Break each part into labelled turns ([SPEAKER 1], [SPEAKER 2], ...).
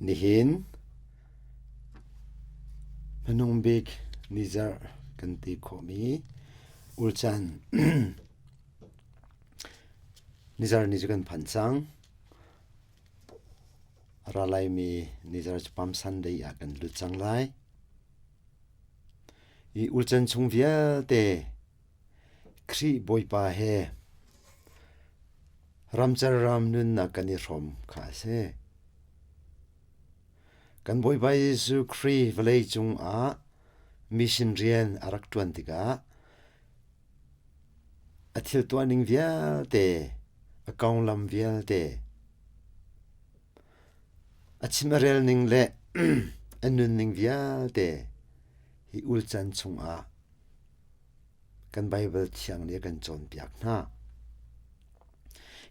[SPEAKER 1] Nihin hmanung bik nizarh kan ti khawhmi ulcan nizarh ni cu kan phan cang. A ra laimi nizarh cu Palm Sunday ah kan lut cang lai. Hi ulcan chung vialte Khrih Bawipa he ramcar ram nunnak kan i hrawm kha a si. Kan Bawipa Jesuh Khrih vawlei cungah mission rian a rak ṭuan tikah a thil tuahning vialte, a konglam vialte, a chim a relning le a nunning vialte hi ulcan chungah kan Baibal thiang nih a kan cawnpiak hna.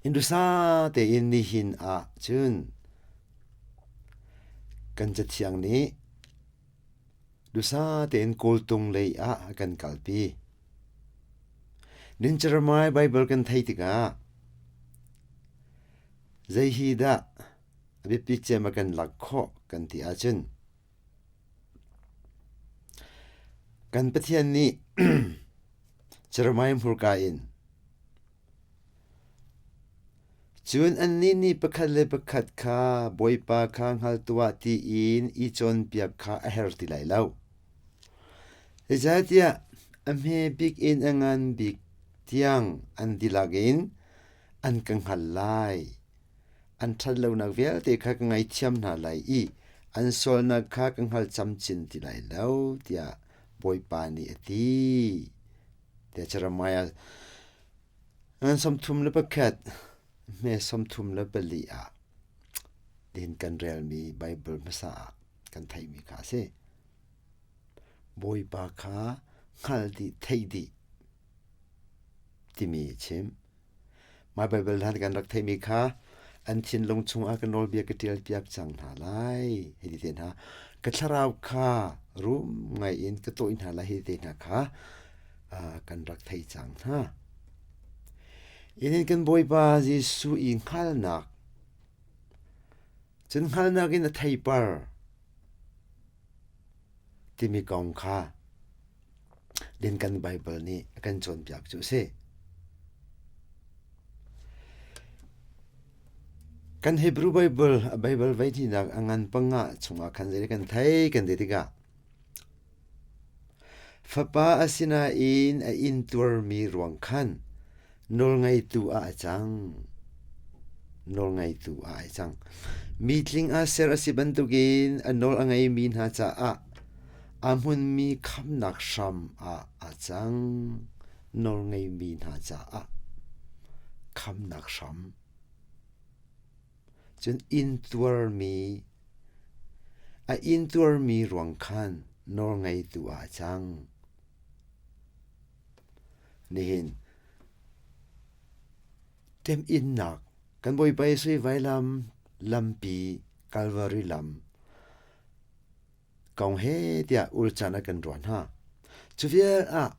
[SPEAKER 1] Indusa tein nihin ah cun kan cathiang nih dusa tein kawltung lei ah a kan kalpi. Nin Jeremiah Baibal kan thei tikah zei hi dah a biapi cem a kan lak khawh kan ti ahcun Kan Pathian nih Jeremiah hmurka in Cun annih nih pakhat le pakhat kha Bawipa kha hngal tuah tiin i cawnpiak kha a herh ti lai lo. Zeicahtiah a hme bik in a ngan bik tiang an dihlak in an ka hngalh lai. An ṭhatlonak vialte kha ka ngaihthiam hna lai i an sualnak kha ka hngal camcin ti lai lo, tiah Bawipa nih a ti. Tiah Jeremiah ngan 31 hme 34 ah tin kan relmi Baibal hmasa ah kan theihmi kha a si. Bawipa kha hngal dih, theih dih timi a chim. Mah Baibal hna kan rak theihmi kha an thinlung chungah ka nawlbia ka ṭialpiak cang hna lai, hei ti te hna. Ka thlarau kha rum ngaiin ka tawih hna lai, hei ti te hna kha kan rak thei cang hna. Inin kan Bawipa Jesuh i hngalnak, cun hngalnak in a theipar timi kong kha din kan Baibal nih a kan cawnpiak cu a si. Kan Hebrew Baibal, a Baibal voihnihnak a ngan panga chungah khan zei kan thei kan ti tikah Fapa a sinain a intuarmi ruang khan nawlngeitu ah a cang. Nawlngeitu ah a cang. Mi tling ah ser a si bantukin a nawl a ngeimi hna caah a hmunmi khamnak hram ah a cang. Nawlngeimi hna caah khamnak hram. Cun intuarmi a intuarmi ruang khan nawlngeitu ah a cang. Nihin temhinnak kan Bawipa Jesuh vailam lampi Calvary lam kong he tiah ulcaan ah kan ruah hna. Cu vial ah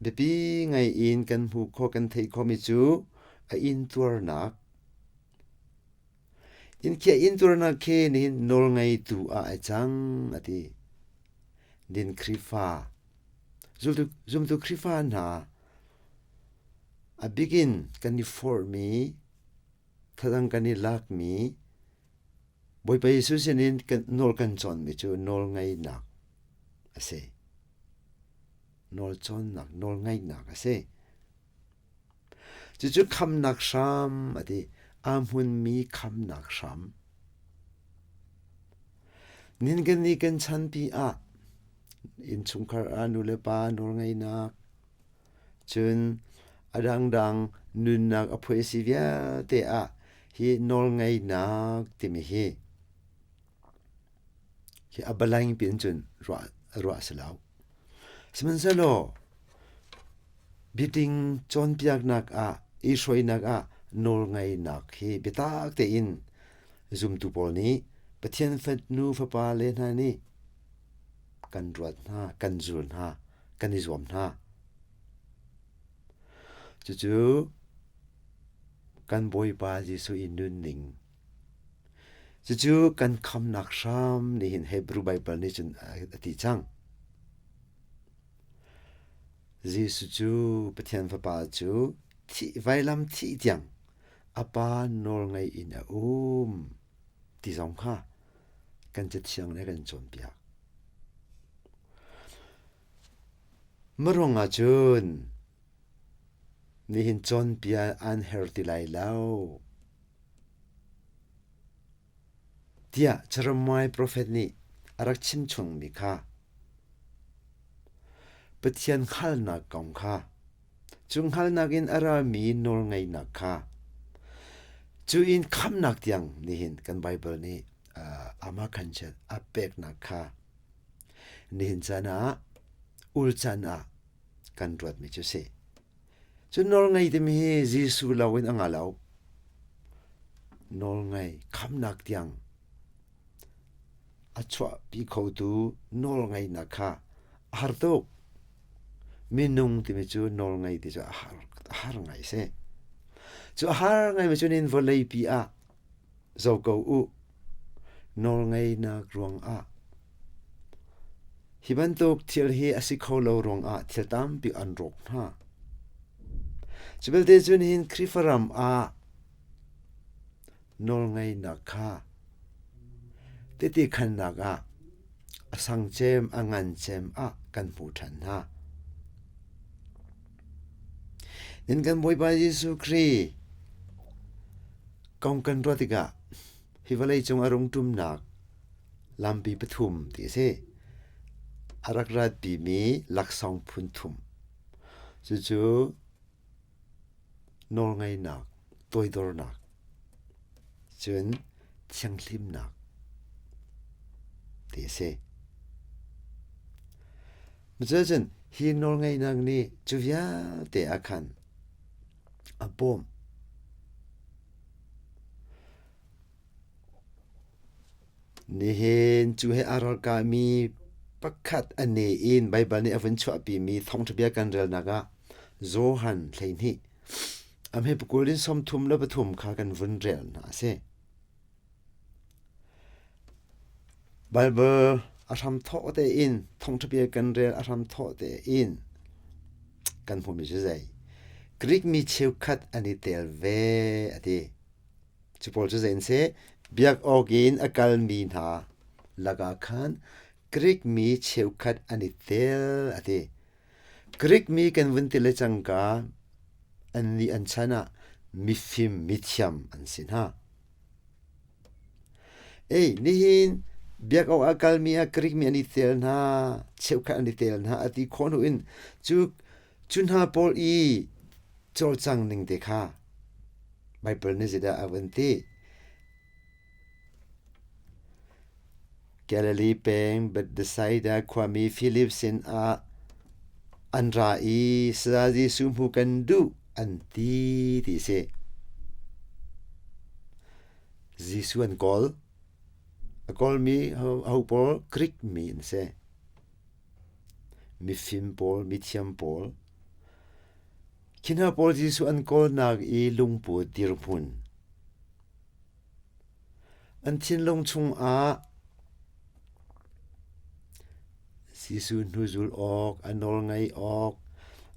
[SPEAKER 1] biapi ngai in kan hmuh khawh kan theih khawhmi cu a intuarnak In khi a intuarnak khi nihin nawlngeitu ah ai cang a ti. Din Khrihfa zultu, zumtu Khrihfa hna a bikin kan i forhmi thadang kan i lakmi Bawipa Jesuh sinin kan nawl kan cawnmi cu nawlngaihnak a si. Nawl cawnnak, nawlngaihnak a si. Cucu khamnak hram a ti. Aa hmunmi khamnak hram. Nin kan nih kan chanpi ah innchungkhar ah nu le pa nawlngaihnak cun a dangdang nunnak a phuaisi vialte ah hi nawlngaihnak timi hi hi a balaing pin cun ruah ruah a si lo. Sihmanhsehlaw biating cawnpiaknak ah i hruainak ah nawlngaihnak hi biatak tein zumtu pawl nih Pathian fanu fapa le hna nih kan ruat hna, kan zul hna, kan i zuam hna. Cucu kan Bawipa Jesuh i nunning. Cucu kan khamnak hram nihin Hebrew Baibal nih cun a ti cang. Jesuh cu Pathian Fapa cu thih vailam thih tiang a Pa nawlngei in a um ti zong kha kan Cathiang nih a kan cawnpiak. Maruang ah cun nihin cawnpiak an her ti lai lo. Tiah Jeremiah profet nih a rak chimchungmi kha Pathian hngalhnak kong kha cu hngalhnak in a rami nawlngeihnak kha cu in khamnak tiang nihin kan Baibal nih amah khan a peknak kha nihin caan ah ul caan ah kan ruatmi cu si. Cun nawlngei timi hi Jesuh lo in a nga lo. Nawlngei khamnak tiang a chuahpi khotu nawlngeihnak kha a har tuk. Minung timi cu nawlngei ti cu a har, a har ngai si. Cu a har ngaimi cu nin vawleipi ah zo ko u. Nawlngeihnak ruangah Hi bantuk thil hi a si kho lo ruangah thil tampi an rawk hna. Cu belte cun hin Khrihfaram ah nawlngeihnak kha tehte khannak ah a sang cem, a ngan cem ah kan hmuh ṭhan hna. Nin kan Bawipa Jesuh Khrih kong kan ruah tikah hi vawlei cung a rung ṭumnak lampi pathum ti a si. A rak ratpimi laksawng phun thum. Cucu nawlngeihnak, toidornak, cun thianghlimnak ti a si. Cucun hi nawlngeihnak nih cu vialte ah khan a bawmh. Nihin cu he aa ralkahmi pakhat a ne in Baibal nih a vun chuahpimi thawngṭha bia kan relnak ah Johan 12 a hme pakul in 33 kha kan vun rel hna a si. Baibal a hram thawh tein thawngṭha bia kan rel a hram thawh tein kan hmuhmi cu zei? Greek mi cheukhat an i tel ve a ti. Cu pawl cu zei an si? Biak awk in a kalmi hna lakah khan Greek mi cheukhat an i tel a ti. Greek mi kan vun ti le cangka annih an chan ah mifim mithiam an si hna. Ei, nihin biak awk a kalmi ah Greek mi an i tel hna, cheukhat an i tel hna a ti khawh hnu in cu cu hna pawl i cawlcang ning te kha Baibal nih zeidah a vun ti? Galilee peng Bethsaida khuami Filip sinah an ra i Saya Jesuh hmuh kan duh an ti ti a si. Jesuh an kawl. A kawlmi ho pawl Greek mi an si. Mifim pawl, mithiam pawl. Khi hna pawl Jesuh an kawlnak i lungput dirhmun an thinlung chungah Jesuh hnuzul awk, a nawl ngaih awk,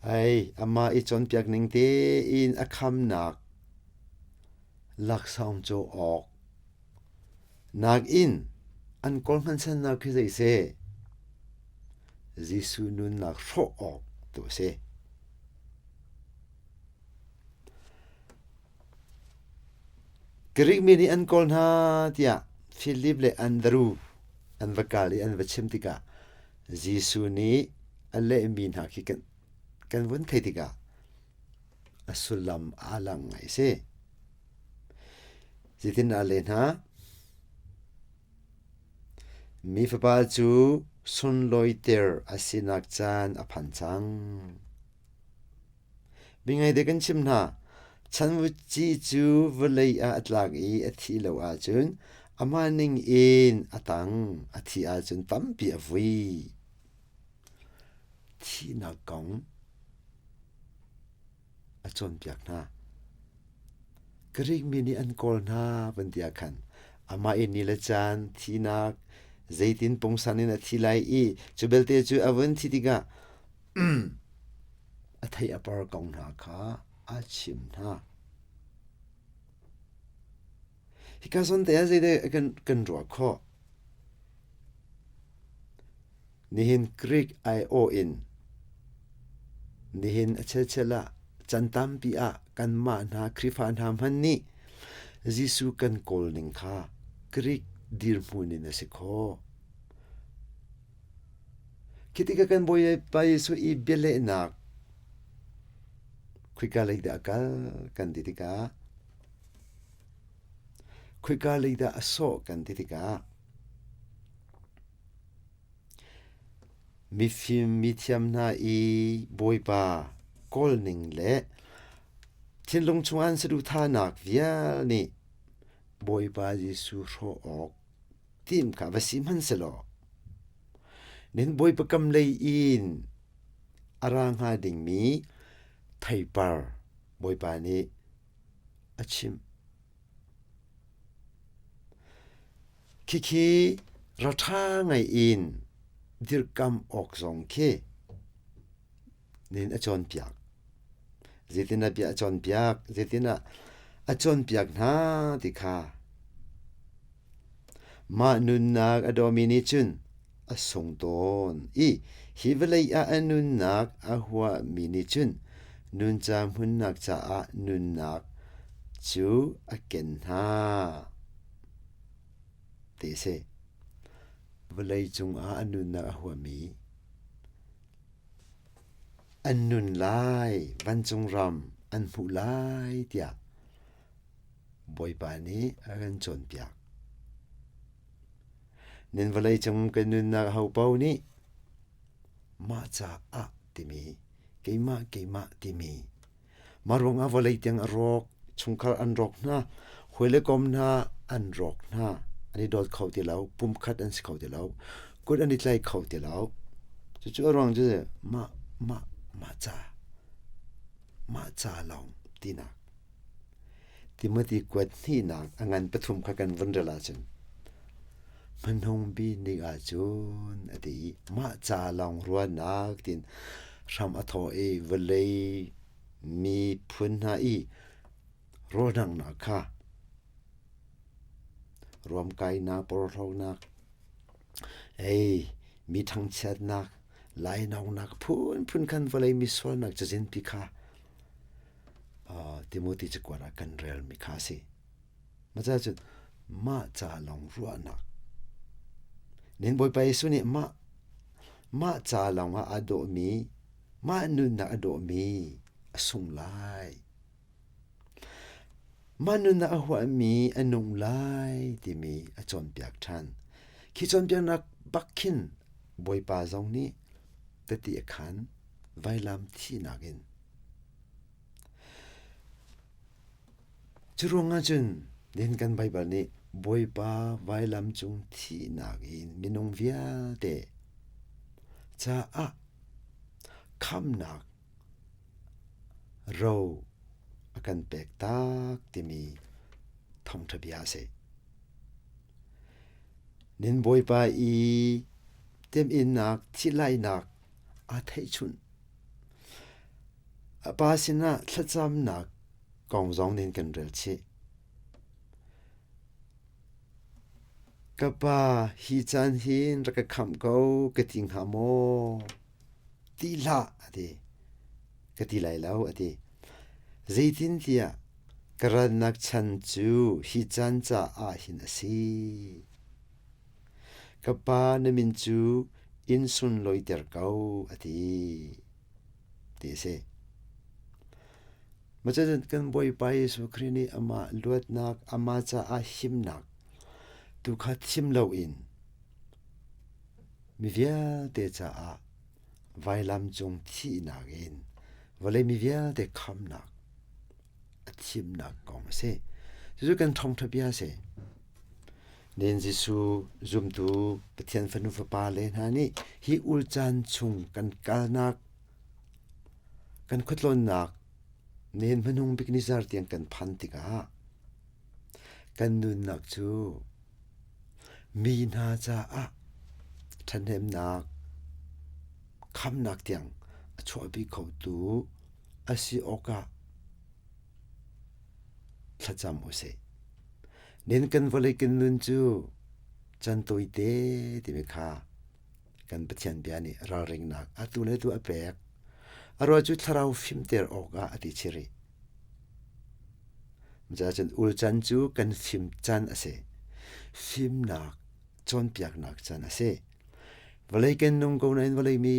[SPEAKER 1] ai amah i cawnpiak ning tein a khamnak laksawng caw awk nakin an kawl hmansannak khi zei seh Jesuh nunnak hrawh awk tu a si. Greek mi nih an kawl hna tiah Filip le Andru an va kal i an va chim tikah Jesuh nih a lehmi hna khi kan, kan vun theih tikah a sullam aa lang ngai si. Zeitin a leh hna? Mi Fapa cu sunlawiter a sinak caan a phan cang. Mingaite kan chim hna, chanvuci cu vawlei ah a tlak i a thih lo ahcun amah ning in a tang, a thih ahcun tampi a vui. Thihnak kong a cawnpiak hna. Greek mi nih an kawl hna van ti ah khan Amah i ni le caan, thihnak, zeitin pungsan in a thi lai i cu belte cu a vun thi tikah a theih a par kong hna kha a chim hna. Hika zawn te ah zeidah kan, kan ruah khawh? Nihin Greek aiawh in nihin a chelchel ah can tampi ah kanmah hna Khrihfa hna hmanh nih Jesuh kan kawl ning kha Greek dirhmun in a si khawh. Khi tikah kan Bawipa Jesuh i bialehnak khoika lei dah a kal kan ti tikah khoika lei dah a sawh kan ti tikah Mifim mithiam hna i Bawipa kawlning le thinlung chungah an saduhthahnak vial nih Bawipa Jesuh hrawh awk tim kha va si hmanhsehlaw nan Bawipa kam lei in a ra hnga dingmi theipar Bawipa nih a chimh. Khikhi ralṭha ngaiin dirhkamh awk zong khi nin a cawnpiak. Zeitin ah bia a cawnpiak, zeitin ah a cawnpiak hna ti kha mah nunnak a dawmi nih cun a sung tawn i hi vawlei ah a nunnak a huahmi nih cun nunca hmunnak caah nunnak cu a ken hna ti a si. Vawlei cungah a nunnak a huahmi an nun lai, vancung ram an hmuh lai tiah Bawipa nih a kan cawnpiak. Nan vawleicung kan nunnak ahopaoh nih mah caah timi keimah keimah timi mah ruangah vawlei tiang a rawk, chungkhar an rawk hna, hawi le kom hna an rawk hna, an i dawt kho ti lo, pumkhat an si kho ti lo, kut an i tlai kho ti lo. Cucu a ruang cu mah mah mah ca mah ca lawng tinak. Timothy kuat hnihnak a ngan pathum kha kan vun rel ahcun hmanung bik ni ahcun a ti i mah ca lawng ruahnak tiin hram a thawh i vawlei miphun hna i rawldanghnak kha ruamkainak porhlawtnak ei mi thangchiatnak lainawngnak phunphun khan vawlei mi sualnak cazinpi kha Timothy cakuat ah kan relmi kha a si. Mah caah cun mah ca lawng ruahnak. Nin Bawipa Jesuh nih mah mah ca lawng ah aa dawhmi, mah nunnak a dawhmi a sung lai. Mah nunnak a huahmi a nung lai timi a cawnpiak ṭhan. Khi cawnpiaknak bak khin Bawipa zong nih tati a khan vailam thihnak in Curuangah cun nihin kan Baibal nih Bawipa vailam cung thihnak in minung vialte caah khamnak ro a kan pek tak timi thawngṭha bia a si. Nin Bawipa i temhinnak thihlainak aa theihchunh. A pa sinah thlacamnak kong zong nih kan rel chih. Ka pa, hi caan hin rak ka khamh ko ka ti hnga maw? Ti hlah, a ti. Ka ti lai lo, a ti. Zeitintiah ka rannak chan cu hi caan caah hin a si. Ka pa na min cu in sunlawiter ko, a ti. Ti a si. Macun kan Bawipa Jesuh Khrih nih amah luatnak, amah caah himnak tu kha thim loin mi vialte caah vailam cung thihnak in vawlei mi vialte khamnak a thimnak kong a si. Cucu kan thawngṭha bia a si. Nen Jesuh zumtu Pathian fanu fapa le hna nih hi ulcaan chung kan kalnak kan khuatlawnnak nihin hmanung bik nizar tiang kan phan tikah kan nunnak cu. Mi hna caah ṭhahnemnak, khamnak tiang a chuahpi khotu a si awkah thlacam u sih. Nin kan vawlei kan nun cu can tawite timi kha kan Pathian bia nih ralringnak atu le tu a pek. A ruah cu thlarau fimter awkah a ti chih rih. Cun ulcan cu kan fim can a si. Fimnak cawnpiaknak can a si. Vawlei kan nung ko nain vawlei mi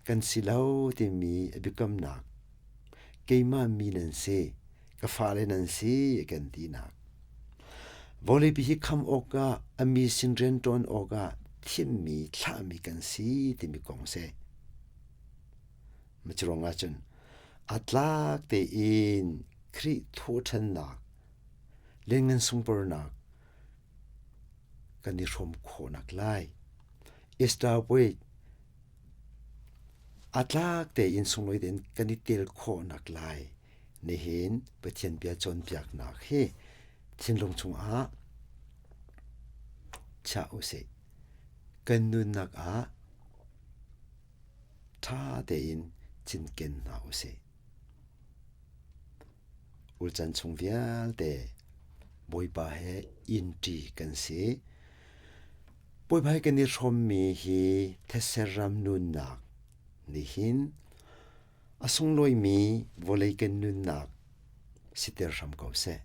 [SPEAKER 1] kan si lo timi a biakamnak keimah mi nan si, ka fale nan si a kan tinak. Vawleipi hi kham awkah a mi sin rianṭuan awkah thimmi thlahmi kan si timi kong si. Macuruang ahcun a tlak tein Khrih thawhṭhannak le ngan sungparnak kan i hrawm khawhnak lai. Easter puai a tlak tein sunglawi tein kan i tel khawhnak lai nihin Pathian bia cawnpiaknak hi thinlung chungah chia usih. Kan nunnak ah ṭha tein cinken hna usih. Ulcan chung vialte Bawipa he innṭi kan si. Bawipa he kan i hrawmmi hi thetse ram nunnak nihin a sunglawimi vawlei kan nunnak siter hram ko seh.